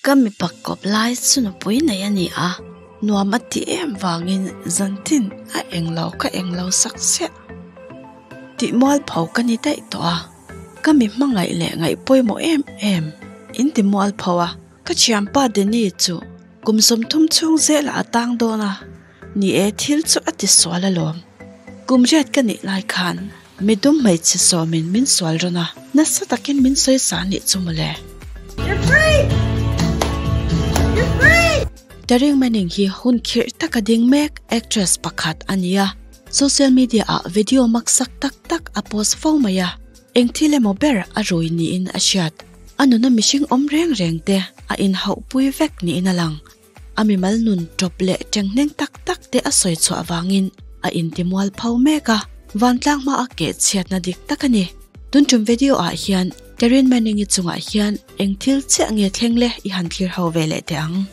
Ka mipa kawp lai chu nupui nei a ni a, nuam a tih em vangin zantin a englo ka englo sak chiah tih mualpho ka ni daih tawh a, ka mi hmangaih leh ngaih pawimawh em em in ti mualpho a, ka thianpa Danny chu kum 30 chhung zelah a tang dawn a, ni e thil chu a ti sual alawm. Kum riat ka nih lai khan midum hmeichhe sawmin min sual rawn a, nasa takin min sawi sa nih chu mawle. You're free! You're free! Taryn Manning hi hun khirh taka ding mek actress pakhat a ni a, social media ah video maksak tak tak a post fo mai a, eng thil emaw ber a rui niin a hriat. A nuna mihring awm reng reng te a inhauhpui vek niin a lang. A mimal nun tawp leh tenghneng tak tak te a sawi chhuah vangin a intimual pho mek a, vantlang hma a keh chhiatna dik tak a ni. Tun tum video ah hian Taryn Manning-i chungah hian eng thil chiah nge thleng le i han thlir ho ve leh teh ang.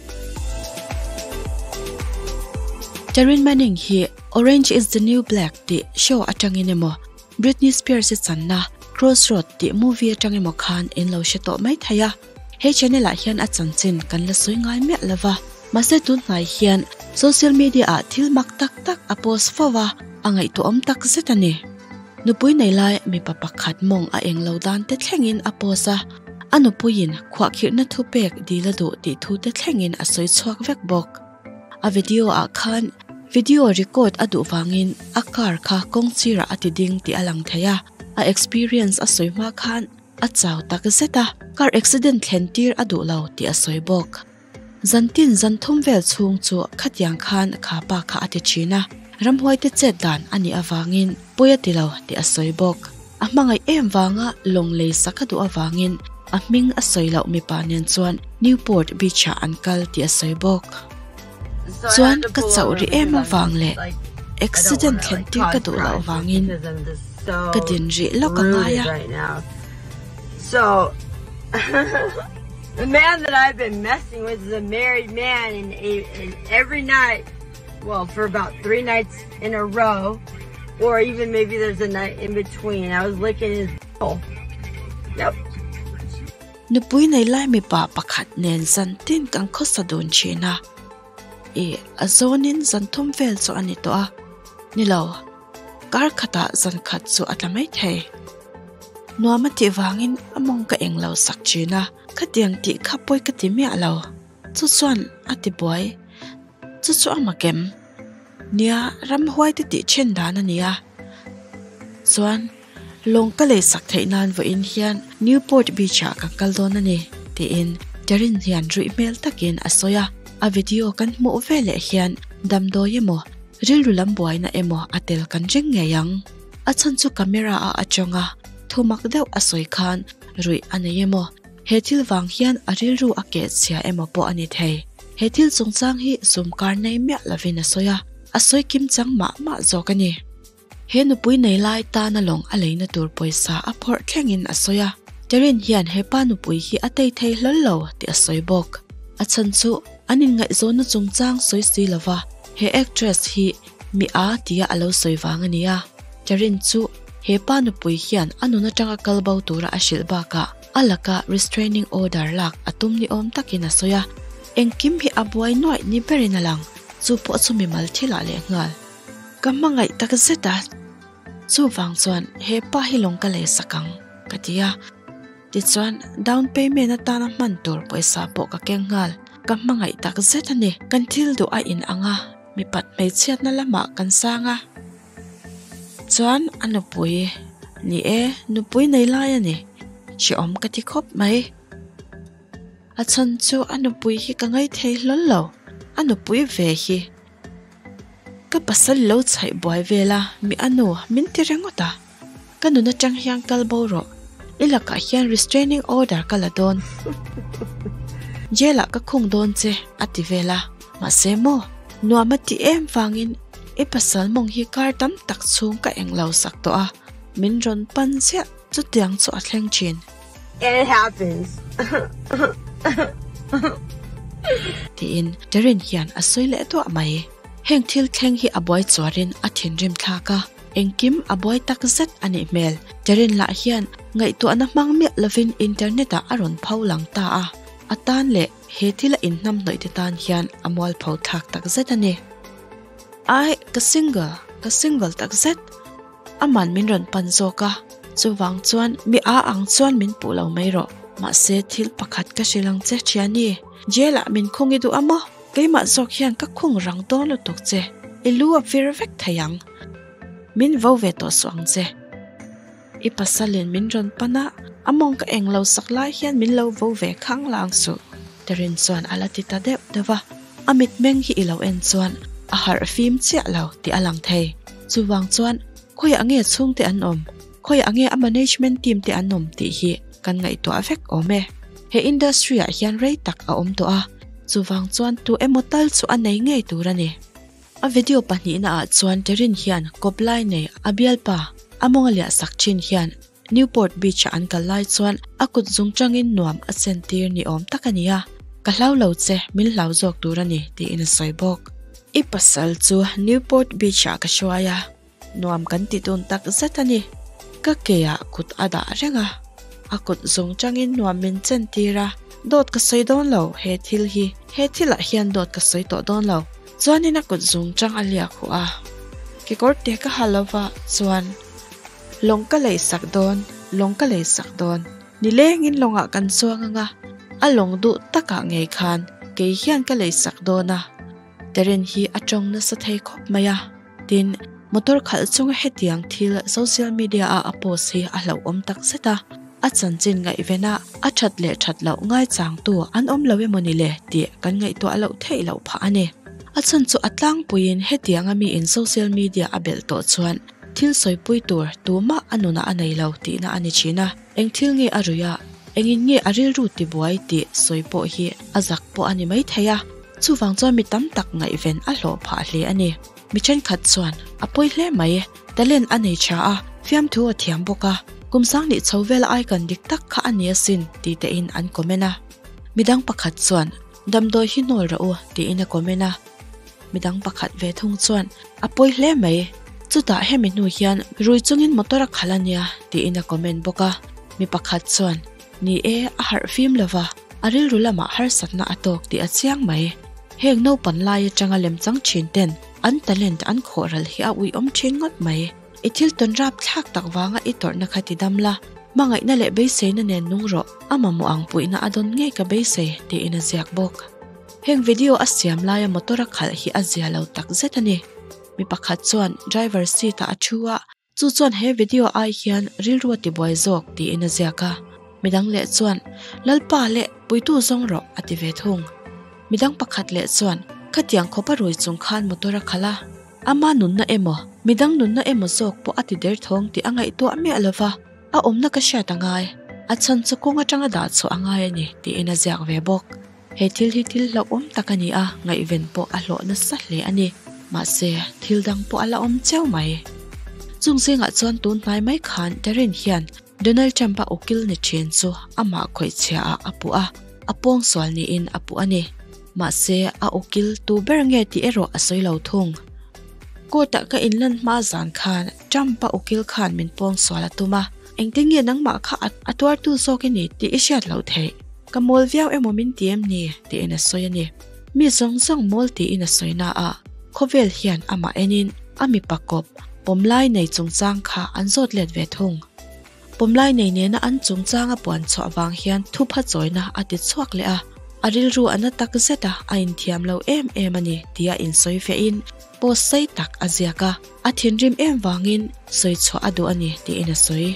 Taryn Manning hi Orange is the New Black tih show atangin emaw Britney Spears-i channa Crossroad tih movie atang emaw khan in lo hre tawh mai thei a. He channel ah hian a chanchin kan la sawi ngai miah lo va, mahse tun hnai hian social media ah thil mak tak tak a post fo a, a ngaihtuahawm tak zet a ni. Nupui nei lai mipa pakhat mawng a eng lo dan te thlengin a post a, a nupuiin khuahkhirhna thupek dil a duh tih thu te thlengin a sawi chhuak vek bawk. A video ah khan video record a duh vangin a car kha kawng chirah a ti ding tih a lang thei a, a experience a sawi hma khan A chau tak zet a, car accident thlen tir a duh lo tih a sawi bawk. Zantin zan thum vel chhung chu khatiang khan kha pa kha a ti thin a, ramhuai te chet dan a nih avangin pawi a ti lo tih a sawi bawk. A hmangaih em vanga lawng lei sak a duh avangin a hming a sawi loh mipa nen chuan Newport Beach ah an kal tih a sawi bawk. Chuan ka chauh rih em avang leh accident thlen tir ka duh loh vangin ka din rih lawk a ngai a. So the man that I've been messing with is a married man and, and every night, well, for about three nights in a row, or even maybe there's a night in between, I was licking his hole. Yep. Nupui nei lai mipa pakhat nen zan tin kan khawsa dun thin a, ih a zawnin zan thum vel chu a ni tawh a, ni lo, kar khatah zan khat chu a tla mai thei. Nuam a tih vangin a mawng ka eng lo sak thin a, khatiang tih kha pawi ka ti miah lo. Chu chuan a ti buai, chu chu a mak em? Nia, ramhuai te tih then dan a nia. Chuan. Lawng ka lei sak theih nan vawiin hian Newport Beach ah kan kal dawn a ni, tiin Taryn hian ruih hmel takin a sawi a. A video kan hmuh veleh hian damdawi emaw, rilru lam buaina emaw a tel kan ring ngei ang. A chhan chu camera a atanga thumak deuh a sawi khan ruih a nei emaw, he thil vang hian a rilru a keh chhia emaw pawh a ni thei. He thil chungchang hi sum kar nei miah lovin a sawi a, a sawi kim chang mah mah zawk a ni. He nupui nei lai tana lawng a leina tur pawisa a phawrh thlengin a sawi a, Taryn hian he pa nupui hi a tei thei hlawl lo tih a sawi bawk. A chhan chu an inngaihzawnna chungchang sawi si lova he actress hi mi a tia a lo sawi vang a ni a. Taryn chu he pa nupui hian a nun atanga kal bo tura a hrilh bakah a laka restraining order lak a tum ni awm takin a sawi a, engkim hi a buai nuaih ni berin a lang, chu pawh chu mimal thilah lehnghal. Ka hmangaih tak zet a, chuvang chuan he pa hi lawng ka lei sak ang ka ti a. Tichuan down payment atana hman tur pawisa pawh ka keng nghal. Ka hmangaih tak zet a ni. Kan thil duh a in ang a, mipat hmeichhiatna lamah kan sang a. Chuan a nupui, ni e, nupui nei lai a ni, hrehawm ka ti khawp mai. A chhan chu a nupui hi ka ngaithei hlawl lo, a nupui ve hi. Ka pasal lo chhaih buai vel a, mi a nu min ti ringawt a. Ka nun atang hian kal bo rawh, i lakah hian restraining order ka la dawn. Jail ah ka khung dawn che a ti vel a, mahse maw nuam a ti em vangin i pasal mawng hi kar tam tak chhung ka eng lo sak tawh a, min rawn pan chiah chutiang chu a thleng thin. It happens. Tiin Taryn hian a sawi leh duah mai. Heng thil thleng hi a buai chuarin a thinrim thlak a, engkim a buai tak zet a nih hmel. Taryn lah hian ngaihtuahna hmang miah lovin internet ah a rawn pho lang ta a, a tan leh. he thila inhnamhnawih te tan hian a mualpho thlak takzet a ni. Ai, ka single, ka single takzet. Aman min rawn pan zawk a, chuvang chuan mi a ang chuan min puh lo mai rawh. Mahse thil pakhat ka hrilh ang che thiani, jail ah min khung i duh a maw? Keimah zawk hian ka khung rang dawn lutuk che, i lu a vir vek thei ang. Min vo ve tawh suh ang che. I pasalin min rawn pan a, a mawng ka eng lo sak lai hian min lo vo ve khang lang suh. Terin chuan a la ti ta deuh deuh a, a mitmeng hi i lo en chuan a harh fim chiah lo tih a lang thei. Chuvang chuan khawiah nge chhungte an awm, khawiah nge a management team te an awm tih hi kan ngaihtuah vek awm e. He industry ah hian rei tak a awm tawh a, chuvang chuan tu emaw tal chu a nei ngei tur a ni. A video pahnihna ah chuan Terin hian kawp lai nei a bialpa a mawng a liah sak thin hian Newport Beach ah an kal lai chuan a kut zung tangin nuam a chen tir ni awm tak a ni a, Ka hlau lo che, min hlau zawk tur a ni tiin a sawi bawk. I pasal chu Newport Beach ah ka hruai a, nuam kan ti dun tak zet a ni. Ka ke ah kut a dah reng a, a kut zung tangin nuam min chen tir a, dawt ka sawi dawn lo he thil hi, he thil ah hian dawt ka sawi tawh dawn lo. Chuanin a kut zung tang a liak huh a, kekawr te ka ha lova chuan lawng ka lei sak dawn, lawng ka lei sak dawn. Nilengin lawngah kan chuang anga, a lawng duh takah ngei khan kei hian ka lei sak dawn a. Terence hi a tawng nasa thei khawp mai a, tin, motor khalh chunga hetiang thil social media a a post hi a hlauhawm tak zet a, a chanchin ngaihven a a that leh that loh ngaichangtu an awm lo emaw ni le tih kan ngaihtuah loh theih loh phah a ni. A chhan chu a tlangpuiin hetianga miin social media a belh tawh chuan thil sawipui tur tumah a nunah a nei lo tihna a ni thin a, eng thil nge a ruih a, engin nge a rilru tibuai tih sawi pawh hi a zak pawh a ni maithei a. Chuvang chuan mi tam tak ngaihven a hlawh phah hle a ni. Mi thenkhat chuan, A pawi hle mai, talent a nei tha a, fiamthu a thiam bawk a, kum sang nih chho vel icon dik tak kha a ni asin, ti tein an comment a. Midang pakhat chuan, Damdawi hi hnawl rawh u, tiin a comment a. Midang pakhat ve thung chuan, A pawi hle mai, chutah hemi hnu hian rui chungin motor a khalh a nia, tiin a comment bawk a. Mi pakhat chuan, Ni e, a harh fim lo va, a rilru lamah harsatna a tawk tih a chiang mai. Heng naupan lai atanga lemchang thin ten an talent an khawh ral hi a uiawm thin ngawt mai. I thil tawn rap thlak tak vanga i tawrhna kha ti dam la, hmangaihna leh beiseina nen nung rawh, a mamawh ang puihna a dawn ngei ka beisei, tiin a ziak bawk. Heng video a siam laia motor a khalh hi a zia lo tak zet a ni. Mi pakhat chuan driver seat ah a thu a, Chu chuan he video ai hian rilru a tibuai zawk tiin a ziak a, midang leh chuan Lalpa leh puitu zawng rawh a ti ve thung. Midang pakhat leh chuan khatiang khawpa rui chung khan motor a khalh a, ama nunna emaw midang nunna emaw zawk pawh a ti der thawng tih a ngaihtuah miah lova, a awmna ka hriat a ngai, a chhan chu kawng atanga dah chhuah a ngai a ni tiin a ziak ve bawk. He thil hi thil hlauhawm tak a ni a, ngaihven pawh a hlawh nasa hle a ni. Mahse, thil dang pawh a la awm cheu mai. Chung zingah chuan tun hnai mai khan Darren hian Donald Trump-a ukil ni thin chu amah khawihchhia ah a puh a, a pawngsual niin a puh a ni. Mahse, a ukil tu ber nge tih erawh a sawi lo thung. Court-ah ka inlan hma zan khan Trump-a ukil khan min pawngsual a tum a, engtin nge nangmah kha a tuartu zawk i ni tih i hriat loh theih? Ka mawl viau emaw min ti em ni? tiin a sawi a ni. Mi zawng zawng mawl tiin a sawi na a, khawvel hian amah enin a mipa kawp pawmlai nei chungchang kha an zawt let ve thung. Pawmlai nei nena an chungchang a puan chhuah vang hian thupha chawina a ti chhuak leh a, a rilru a na tak zet a, a inthiam lo em em a ni tia insawi fiahin post sei tak a ziak a. A thinrim em vangin sawi chhuah a duh a ni tiin a sawi.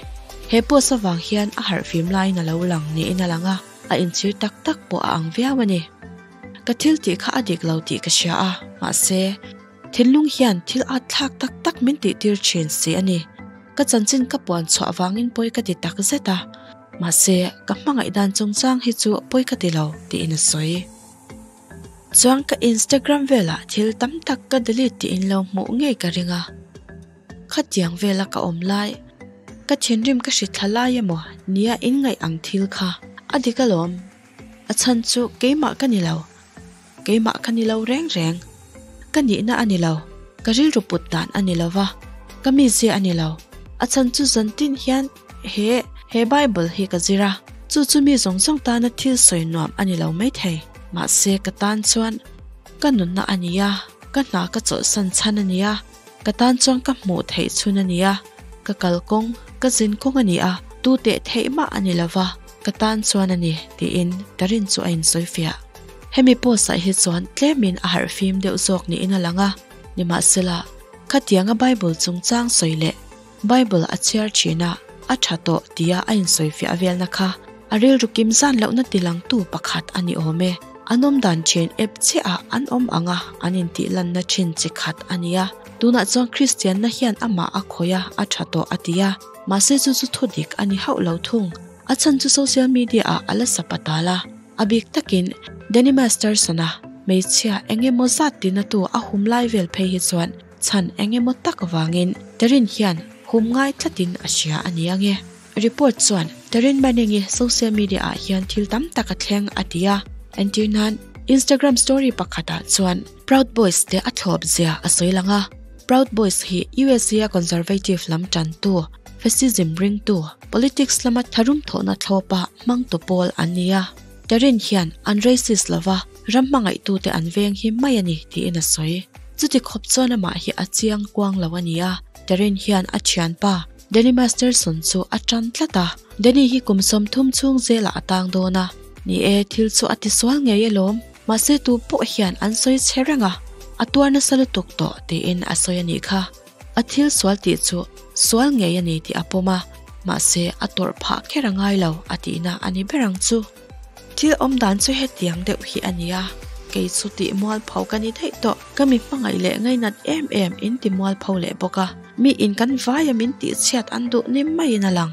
He post avang hian a harhfim laiin a lo lang niin a lang a, a inchhir tak tak pawh a ang viau a ni. Ka thil tih kha a dik lo tih ka hria a, mahse, thinlung hian thil at thlak tak tak min tihtir thin si a ni. Ka chanchin ka puan chhuah vangin pawi ka ti tak zet a, mahse, ka hmangaih dan chungchang hi chu pawi ka ti lo tiin a sawi. Chuan ka Instagram velah thil tam tak ka delete tih in lo hmuh ngei ka ring a. Khatiang vela ka awm lai, ka thinrim ka hri thla lai emaw nia in ngaih ang thil kha a dik alawm. A chhan chu keimah ka ni lo, keimah ka ni lo reng reng. Ka nihna a ni lo, ka rilru put dan a ni lo va, ka mizia a ni lo. A chhan chu zantin hian he he Bible hi ka zir a, chu chu mi zawng zawng tana thil sawi nuam a ni lo maithei. Mahse ka tan chuan ka nunna a ni a, ka hna ka chawlhsan chhan a ni a, ka tan chuan ka hmuh theih chhun a ni a, ka kalkawng, ka zinkawng a ni a, tu teh theih mah a ni lo va, ka tan chuan a ni, tiin Taryn chu a insawifiah. Hemi post ah hi chuan tlemin a harhfim deuh zawk niin a lang a, nimahsela, khatianga Bible chungchang sawi leh Bible a chhiar thin a, a tha tawh tia a insawifiah velna kha a rilru kim zan lohna tilangtu pakhat a ni awm e. An awm dan thin ep chiahah an awm ang a, an intih lanna thin chi khat a ni a. Tunah chuan Kristianna hian amah a khawih a, a tha tawh a ti a. Mahse chu chu thudik a ni hauh lo thung. A chhan chu social media ah a la sapa tal a. A bik takin Danny Masterson-a hmeichhia eng emaw zat tinatu a hum lai vel phei hi chuan Chhan eng emaw tak vangin Taryn hian hum ngai tlatin a hria a ni ang e. Report chuan Taryn Manning-i social media ah hian thil tam tak a thleng a ti a. Entir nan, Instagram story pakhatah chuan Proud Boys te a thlawp zia a sawi lang a. Proud Boys hi USA a conservative lam tantu, fascism ringtu, politics lama tharum thawhna thlawpa hmangtu pawl an ni a. Taryn hian an racist lova, ram hmangaihtute an veng hi mai a ni tiin a sawi. Chuti khawp chuan amah hi a chiang kuang lo a ni a, Taryn hian a thianpa Danny Masterson chu a tan tlat a, Danny hi kum 30 chhung zelah a tang dawn a, ni e thil chu a tisual ngei alawm, mahse tu pawh hian an sawi che reng a, a tuar nasa lutuk tawh tiin a sawi a nih kha. A thil sual tih chu sual ngei a ni tih a pawm a, mahse a tawrh phah kher a ngai lo a tihna a ni ber ang chu. Thil awm dan chu hetiang deuh hi a nia, kei chu tih mualpho ka ni daih tawh, ka mi hmangaih leh ngainat em em in ti mualpho leh bawk a, mi in kan vaia min tih chhiat an duh ni maiin a lang.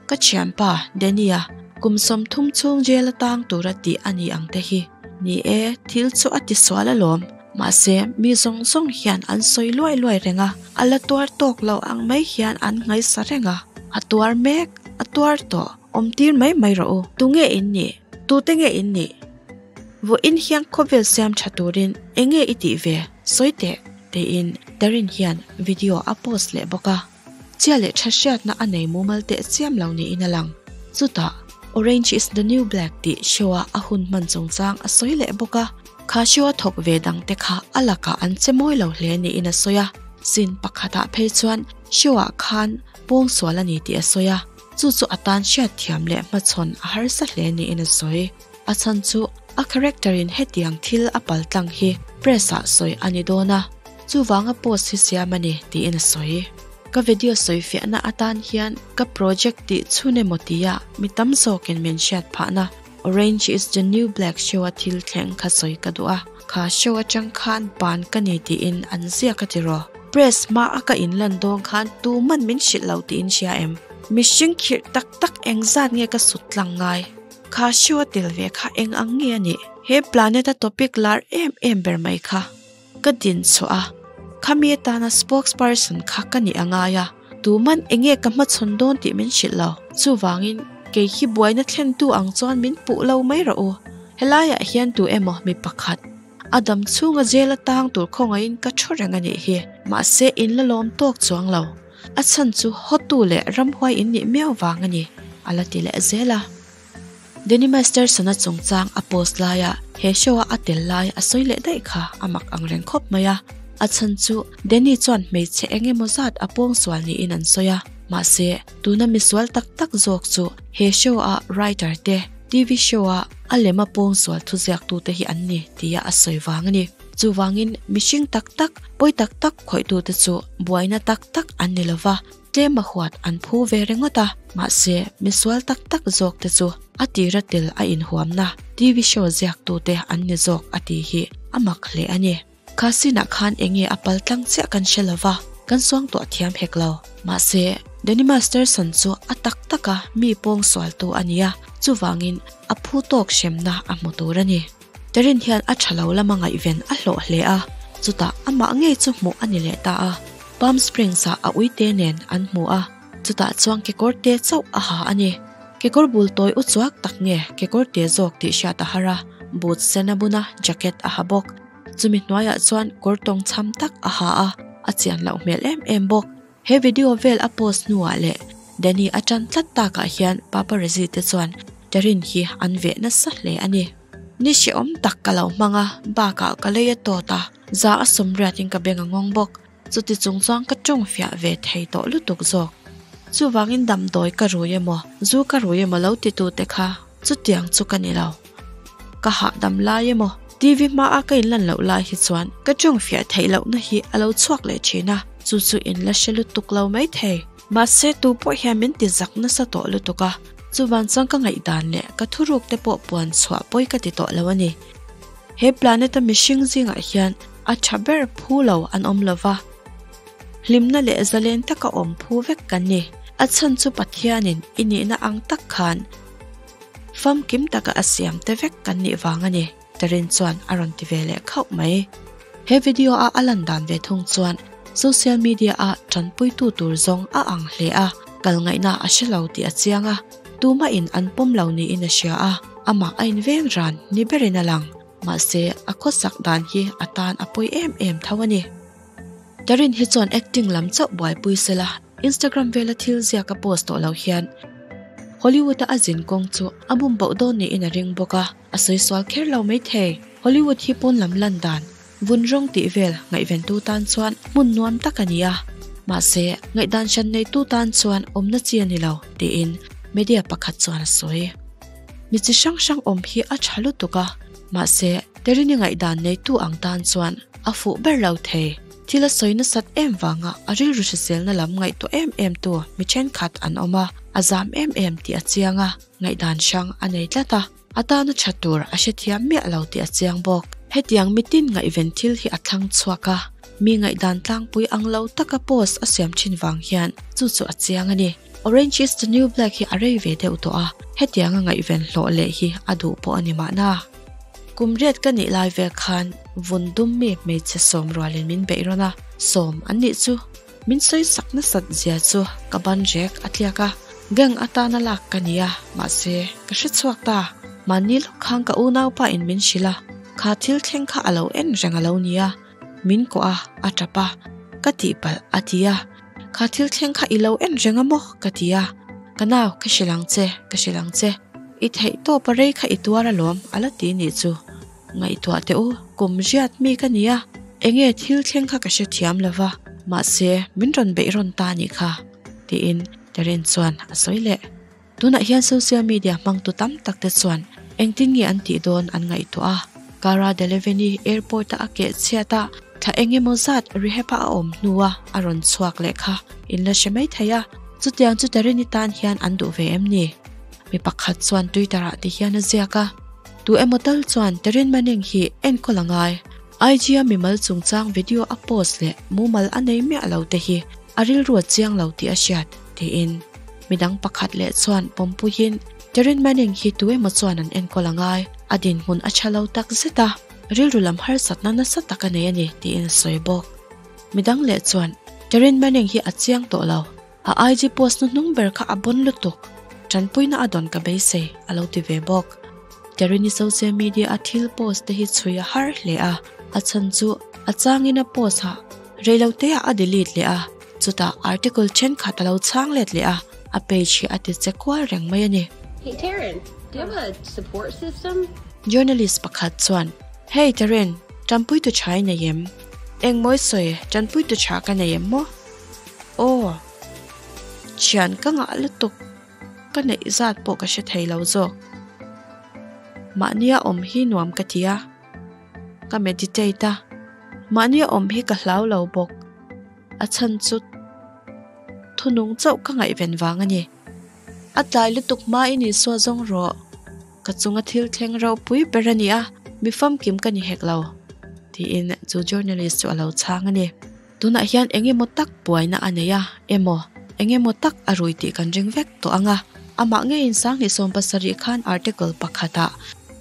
Ka thianpa, Danny-a, kum 30 chhung jail a tang tura tih a ni ang te hi. Ni e, thil chu a ti sual alawm, mahse mi zawng zawng hian an sawi luai luai reng a, a la tuar tawk lo ang mai hian an ngaisa reng a, a tuar mek, a tuar tawh. Awm tir mai mai rawh u. Tunge in nih? Tute nge in nih? Vawiin hian khawvel siam tha turin enge i tih ve? Sawi teh! Tiin Taryn hian video a post leh bawk a. Chia leh tha hriatna a nei mumal teh chiam lo niin a lang. Chutah Orange is the new black tih show a a hun hman chungchang a sawi leh bawk a. Kha show a thawk ve dang te kha a lakah an che mawi lo hle niin a sawi a. Scene pakhatah phei chuan show ah khan pawngsual a ni tih a sawi a. Chu chu a tan hriatthiam leh hmachhawn a harsa hle niin a sawi. A chhan chu a character in hetiang thil a paltlang hi press ah sawi a ni dawn a, chuvanga post hi siam a ni tiin a sawi. Ka video sawifiahna atan hian ka project tih chhun emaw tia mi tam zawkin min hriat phahna Orange is the new black show a thil thleng kha sawi ka duh a, kha show atang khan ban ka ni tiin an ziak a tiraw. Press hma a ka inlan dawn khan tuman min hrilh lo tiin hria em? Mihring khirh tak tak engzat nge ka sut tlang ngai? Kha show a tel ve kha eng ang nge a nih? He planet a topic lar em em ber mai kha ka din chhuah a, khami atana spokesperson kha ka nih a ngai a. Tuman enge ka hmachhawn dawn tih min hrilh lo. Chuvangin, kei hi buaina thlentu ang chuan min puh lo mai rawh u. Helaiah hian tu emaw mi pakhat, a dam chhunga jail a tang tur khawngaihin ka thu reng a nih hi. Mahse, in la lawm tawk chuang lo. A chhan chu hawtu leh ramhuai in nih miau vang a ni, a la ti leh zel a. Danny Masterson-a chungchang a post laia he show-a a tel lai a sawi leh daih kha a mak ang reng khawp mai a. A chhan chu Danny chuan hmeichhe eng emaw zat a pawngsual niin an sawi a. Mahse, tuna misual tak tak zawk chu he show-a writer te, TV show-a a lema pawngsual thuziaktute hi an ni tia a sawi vang a ni. Chuvangin mihring tak tak, pawi tak tak khawihtute chu buaina tak tak an ni lova, Tlem a huat an phu ve ringawt a, mahse misual tak tak zawk te chu a tira tel a inhuamna TV show ziaktute an ni zawk a tih hi a mak hle a ni. Kha sinah khan enge a pal tlang chiah kan hre lova, kan suangtuah thiam hek lo. Mahse, Danny Masterson chu a tak taka mi pawngsualtu a ni a, chuvangin a phu tawk hremna a hmu tur a ni. Taryn hian a tha lo lama ngaihven a hlawh hle a, chutah amah ngei chu hmuh a ni leh ta a. Palm Springs-ah a uite nen an hmu a, chutah chuan kekawr te chauh a ha a ni. Kekawr bul tawi u chuak tak nge kekawr te zawk tih hriat a har a, boot sen a bun a, jacket a ha bawk. Chumi hnuaiah chuan kawr tawng chham tak a ha a, a chian loh hmel em em bawk. He video vel a post hnuah leh Danny a tan tlat takah hian paparazzi te chuan Taryn hi an veh nasa hle a ni. Ni hrehawm tak ka lo hmang a, bakah ka lei a tawt a, 180% ka beng a ngawng bawk. Chuti chung chuan ka tawng fiah ve thei tawh lutuk zawk. Chuvangin damdawi ka rui emaw, zu ka rui emaw lo titute kha chutiang chu ka ni lo. Ka hahdam lai emaw, TV hmaa ka inlan loh lai hi chuan ka tawng fiah theih lohna hi a lo chhuak leh thin a, chu chu in la hre lutuk lo mai thei. Mahse tu pawh hian min ti zak nasa tawh lutuk a, chuvan chuan ka ngaihdan leh ka thuruk te pawh puan chhuah pawi ka ti tawh lo a ni. He planet a mihring zingah hian a tha ber phu lo an awm lo va, hlimna leh zalen taka awm phu vek kan ni. A chhan chu Pathianin i nihna ang tak khan famkim taka a siam te vek kan nih vang a ni, Taryn chuan a rawn ti ve leh khauh mai. He video a a lan dan ve thung chuan social media a tanpuitu tur zawng a ang hle a, kal ngaihna a hre lo tih a chiang a, tumah in an pawm lo niin a hria a, amah a inveng ran ni berin a lang. Mahse, a khawsak dan hi a tan a pawi em em tho a ni. Taryn hi chuan acting lam chauh buaipui sela, Instagram vela thil ziak a post tawh lo hian Hollywood-a a zin kawng chu a bum boh dawn niin a ring bawk a, a sawi sual kher lo maithei. Hollywood hi pawn lam lan dan, vun rawng tih vel ngaihventu tan chuan hmun nuam tak a ni a, mahse, ngaihdan hran neitu tan chuan awmna chi a ni lo, tiin media pakhat chuan a sawi. Mi chi hrang hrang awm hi a tha lutuk a, mahse, Terini ngaihdan neitu ang tan chuan a fuh ber lo thei. Thil a sawi nasat em vanga a rilru hriselna lam ngaihtuah em em tu mi thenkhat an awm a, a zam em em tih a chiang a, ngaihdan hrang a nei tlat a, a tana tha tur a hrethiam miah lo tih a chiang bawk. Hetiang mitin ngaihven thil hi a thlang chhuak a, mi ngaihdan tlangpui ang lo taka post a siam thin vang hian chu chu a chiang a ni. Orange is the new black hi a rei ve deuh tawh a, hetianga ngaihven hlawh leh hi a duh pawh a ni mahna. Kum riat ka nih lai vel khan vun dum mi hmeichhe sawm rualin min beih rawn a, sawm an nih chu. Min sawi sak nasat zia chu ka ban rek a tliak a, gang atana lak ka ni a, mahse ka hre chhuak ta. Mahni lawk khan ka unaupa in min hrilh a, kha thil thleng kha a lo en reng a lo ni a, min kawh a, a tap a, ka tihpalh a ti a, kha thil thleng kha i lo en reng a maw ka ti a, ka nau ka hrilh ang che, ka hrilh ang che, i theih tawp a rei kha i tuar alawm a la ti nih chu. Ngaihtuah teh u, kum riat mi ka ni a, enge thil thleng kha ka hrethiam lo va, mahse min rawn beih rawn ta nih kha, tiin Taryn chuan a sawi leh. Tunah hian social media hmangtu tam tak te chuan engtin nge an tih dawn an ngaihtuah a, Cara Delevingne airport-a a keh chhiat a, thla eng emaw zat rehab-a a awm hnua a rawn chhuak leh kha in la hre mai thei a, chutiang chu Taryn-i tan hian an duh ve em ni? Mi pakhat chuan Twitter-ah ti hian a ziak a, Tu emaw tal chuan Taryn Manning hi enkawl a ngai. IG-a mimal chungchang video a post leh mumal a nei miah lo te hi a rilru a chiang lo tih a hriat, tiin midang pakhat leh chuan pawmpuiin Taryn Manning hi tu emaw chuan an enkawl a ngai, a dinhmun a tha lo tak zet a, rilru lam harsatna nasa tak a nei a ni, tiin a sawi bawk. Midang leh chuan Taryn Manning hi a chiang tawh lo, a IG post hnuhnung ber kha a bawn lutuk, tanpuina a dawn ka beisei, a lo ti ve bawk. Taryn-i social media a thil post te hi chhui a har hle a, a chhan chu a changin a post a, Reiloteah a delete leh a, chutah article thenkhat a lo chhang let leh a, a page hi a ti che kual reng mai a ni. Hey Taryn, do you have a support system? Journalist pakhat chuan, Hey Taryn, tanpuitu tha i nei em? Engmaw i sawi, tanpuitu tha ka nei em maw? Aw, thian ka ngah lutuk, ka neih zat pawh ka hre thei lo zawk. Mahnia awm hi nuam ka ti a. Ka meditate a, mahni a awm hi ka hlau lo bawk. A chhan chu thunung chauh ka ngaihven vang a ni. A tlai lutuk hmain Isua zawng rawh. Ka chunga thil thleng ropui ber a ni a, mi famkim ka ni hek lo, tiin chu journalist chu a lo chhang a ni. Tunah hian eng emaw tak buaina a nei a emaw, eng emaw tak a rui tih kan ring vek tawh ang a. Amah ngeiin 2017 khan article pakhatah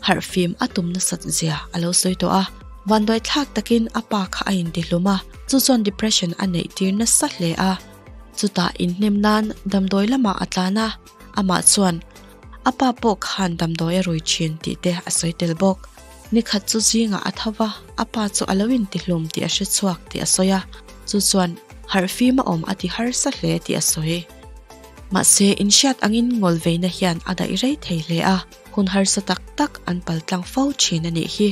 harhfim a tum nasat zia a lo sawi tawh a. Vanduai thlak takin a pa kha a intihlum a, chu chuan depression a neih tir nasa hle a. Chutah inhnem nan damdawi lamah a tlan a, amah chuan a pa pawh khan damdawi a rui thin tih te a sawi tel bawk. Nikhat chu zingah a tho va, a pa chu a lo intihlum tih a hre chhuak tih a sawi a, chu chuan harhfim a awm a ti harsa hle tih a sawi. Mahse inhriat angin ngawl veina hian a daih rei thei hle a, hun harsa tak tak an paltlang fo thin a nih hi.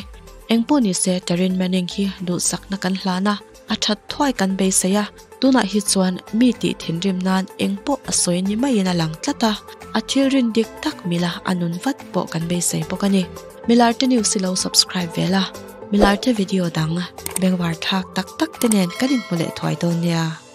Engpawh nise Taryn Manning hi duhsakna kan hlan a, a that thuai kan beisei a, tunah hi chuan mi tih thinrim nan engpawh a sawi ni maiin a lang tlat a, a thil rin dik tak mila a nun vat pawh kan beisei bawk a ni. Milarte News hi lo subscribe ve la, Milarte video dang bengvar thlak tak tak te nen kan inhmu leh thuai dawn nia.